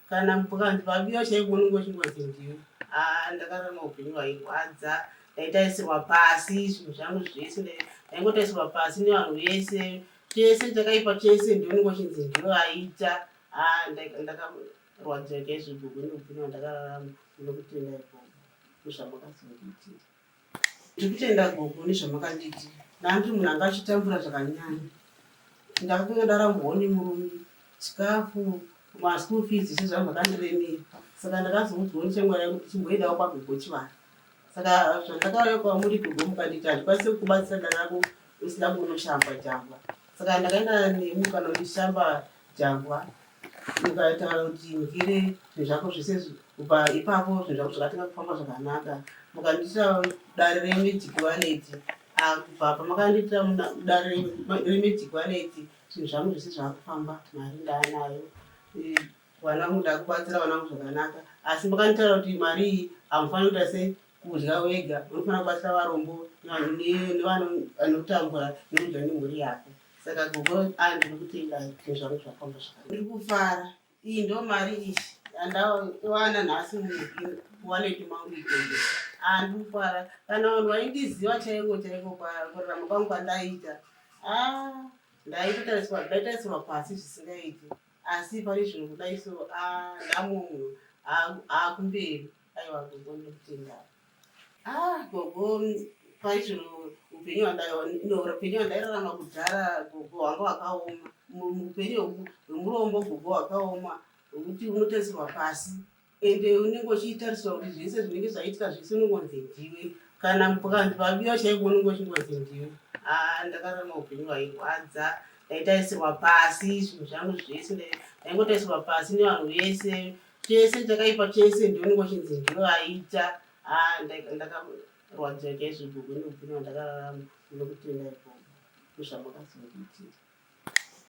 Kana pakanzi pabiwa chaiko unenge uchingonzi ndiwe. Haa ndakararama upenyu hwairwadza. Ndaitarisirwa pasi zvinhu zvangu zvese ndaingotarisirwa pasi nevanhu vese. Chese chakaipa chese ndiwe unenge uchinzi ndiwe aita. Haa ndakarwadziwa chaizvo gogo neupenyu hwandakararama. Ndinokutendai gogo nezvamakazondiitira. Ndiri kutenda gogo nezvamakandiitira. Ndanga ndiri munhu anga achitambura zvakanyanya. Ndakanga ndarambwawo nemurume, chikafu, maschool fees zvese zvanga zvakandiremera. Saka ndakazoudzwawo neshamwari yangu kuti chimboendawo kwagogo Chivara. Saka zvandakauya kwamuri gogo mukanditi handikwanise kukubatsira dare rako usina kunoshamba jambwa. Saka ndakaenda nemi kanondishamba jambwa mukataura kuti ngire zvinhu zvako zvese kubva ipapo zvinhu zvako zvakatanga kufamba zvakanaka mukandiitira dare remagic wallet ah, kubva pamakandiitira dare remagic wallet zvinhu zvangu zvese zvakufamba mari ndaanayo eh, vana vangu ndakubatsira vana vangu zvakanaka asi makanditaura kuti mari iyi hamufaniri kuita sei kudya wega unofanira kubatsira varombo nevanotambura nekudya nemhuri yako saka gogo a ndiri kutenda zvinhu zvangu zvafamba zvakanaka ndiri kufara iyi ndo mari iyi yandawana nhasi muwaleti mangu ikoyo a ndiri kufara kana vanhu vaindiziva chaiko chaiko kurarama kwangu kwandaiita a ndaitotariswa ndaitarisirwa pasi zvisingaiti asi pari zvino kudai so a ndamunhu akumberi Aiwa gogo ndokutenda. Ah gogo paizvino upenyu upenyu hwandairarama kudhara gogo hwanga hwakaoma. Upenyu hwemurombo gogo hwakaoma hwekuti unotarisirwa pasi ende unenge uchitariswa kuti zvese zvinenge zvaitika zvese unongonzi ndiwe kana pakanzi pabiwa chaiko unenge uchingonzi ndiwe. Ah ndakararama upenyu hwairwadza ndaitarisirwa pasi zvinhu zvangu zvese ndaingotarisirwa pasi nevanhu vese Chese chakaipa chese ndiwe unenge uchinzi ndiwe aita. Haa ndakarwadziwa chaizvo gogo neupenyu hwandakararama. Ndinokutendai gogo nezvamakazondiitira.